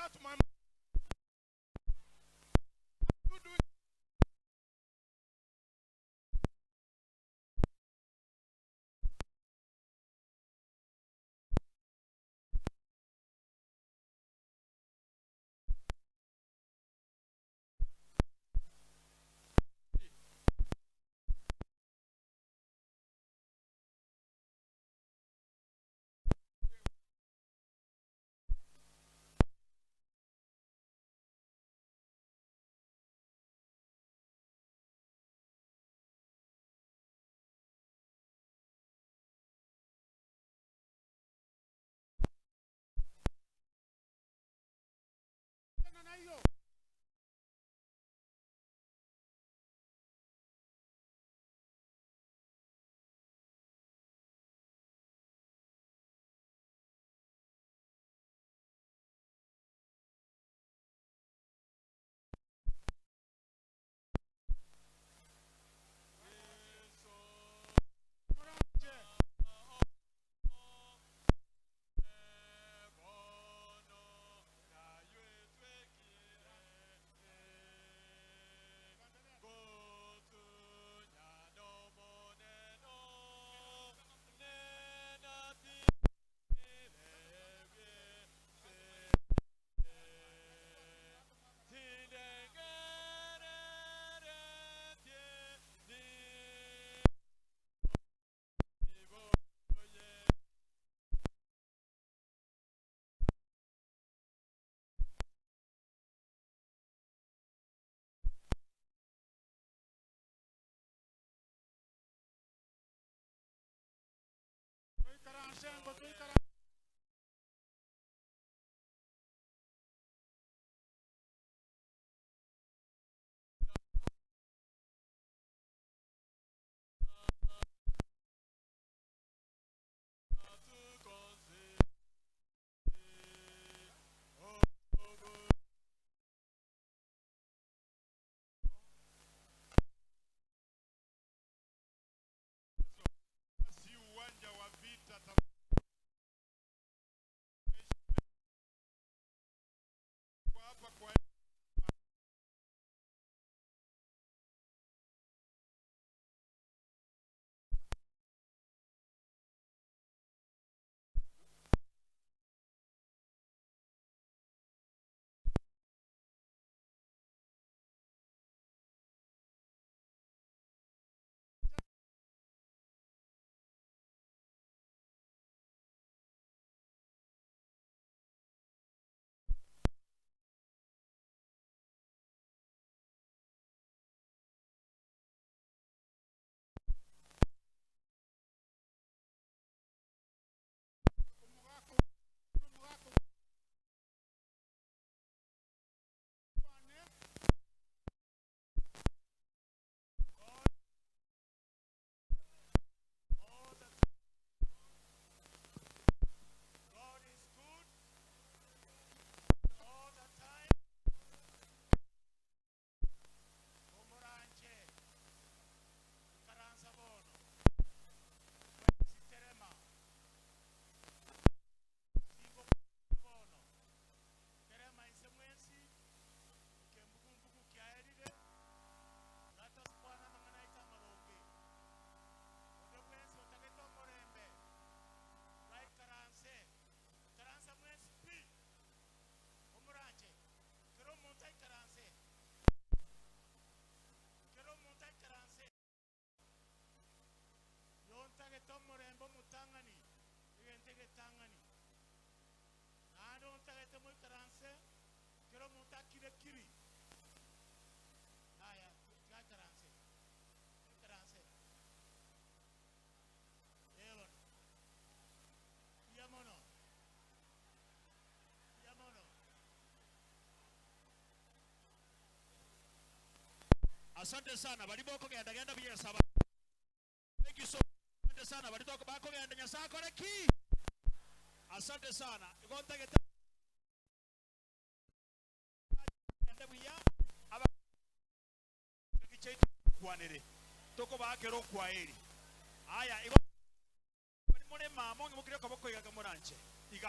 that my you doing na hiyo? Toikaranse ngo toikaranse. Si uwanja wa vita kwa hapa kwa Omogaka omogaka kwane. God is good all the time. Omoranche ikaransa bono siterema singo bono terema inse mwensi kembukumbuku kyaerire gatosukwana mang'ana aita amaronge onde bwensi otagete omorembe baikaranse ikaransa mwensi pi omoranche kero omonto aikaranse kero omonto aikaranse yontagete omorembe omotang'ani egento egetang'ani naende ontagete moikaranse kero omonto akire kiri aya tigaikaranse ikaranse ebono yamono yamono. Asante sana bali bokogenda genda biyesaba. Thank you so asante sana bali toko bakogenda Nyasaye akore ki. Asante sana igontagete genda buya aba kichaitu kwanere toko bakero kwaeri aya igo bali mure mamo ngimukire koboko igaga muranche iga.